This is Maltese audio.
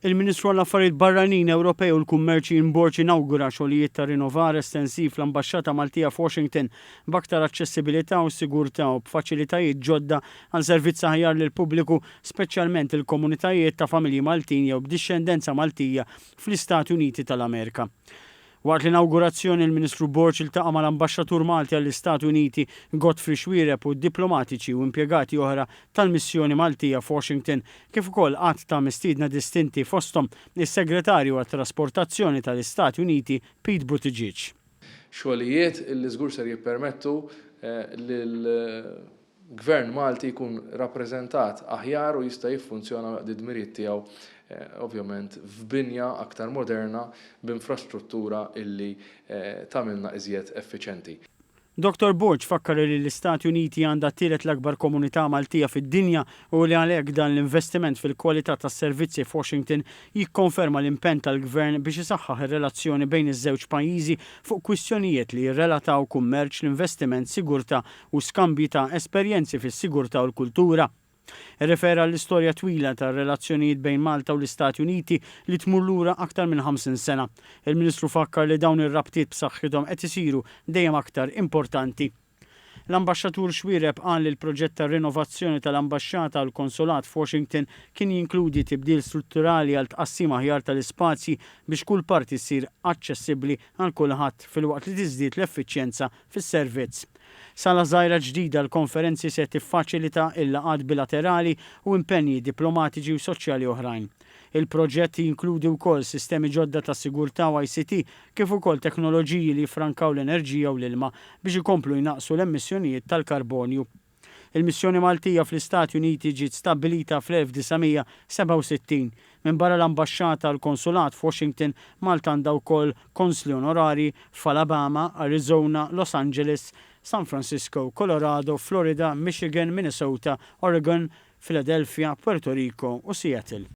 Il-Ministru għall-Affarijiet Barranin, Ewropej u l-Kummerċ Ian Borg inawgura xogħlijiet ta' rinnovar estensiv fl-Ambaxxata Maltija f'Washington b'aktar aċċessibilità u sigurtà u b'faċilitajiet ġodda għal servizz aħjar lill-pubbliku, speċjalment il-komunitajiet ta' familji Maltin jew b'dixxendenza Maltija fl-Istati Uniti tal-Amerika. Waqt l-inawgurazzjoni l-Ministru Borg iltaqa' mal-Ambaxxatur Malti għall-Istati Uniti Godfrey Xuereb u diplomatiċi u impjegati oħra tal-Missjoni Maltija f'Washington kif ukoll għadd ta' mistiedna distinti fosthom is-Segretarju għat-Trasportazzjoni tal-Istati Uniti Pete Buttigieg. Xogħlijiet illi żgur ser jippermettu lill-Gvern Malti jkun rappreżentat aħjar u jista' jiffunzjona u jaqdi d-dmirijiet tiegħu ovvjament f'binja aktar moderna b'infrastruttura illi tagħmilna iżjed effiċenti. Dottor Borg fakkar li l-Istati Uniti għandha t-tielet l-akbar komunità Maltija fid-dinja u li għalhekk dan l-investiment fil-kwalità tas-servizzi f'Washington jikkonferma l-impenn tal-Gvern biex isaħħaħ ir-relazzjoni bejn iż-żewġ pajjiżi fuq kwistjonijiet li jirrelataw kummerċ, l-investiment, sigurtà u skambji ta' esperjenzi fis-sigurtà u l-kultura. Irrefera għall-istorja twila tar-relazzjonijiet bejn Malta u l-Istati Uniti li tmur lura aktar minn 50 sena. Il-Ministru fakkar li dawn ir-rabtiet b'saħħithom qed isiru dejjem aktar importanti. L-Ambaxxatur Xuereb qal li l-proġett ta' rinnovazzjoni tal-Ambaxxata u l-Konsulat f'Washington kien jinkludi tibdil strutturali għal tqassim aħjar tal-ispazji biex kull parti ssir aċċessibbli għal kulħadd filwaqt li tiżdied l-effiċjenza fis-servizz. Sala żgħira ġdida għall-konferenzi se tiffaċilita l-laqgħat bilaterali u impenji diplomatiċi u soċjali oħrajn. Il-proġett jinkludi wkoll sistemi ġodda ta' sigurtà u ICT kif ukoll teknoloġiji li jiffrankaw l-enerġija u l-ilma biex ikomplu jnaqqsu l-emissjonijiet tal-karbonju. Il-Missjoni Maltija fl-Istati Uniti ġiet stabbilita fl-1967. Minbarra l-Ambaxxata u l-Konsulat f'Washington, Malta għandha wkoll konsli onorarji f'Alabama, Arizona, Los Angeles, San Francisco, Colorado, Florida, Michigan, Minnesota, Oregon, Philadelphia, Puerto Rico u Seattle.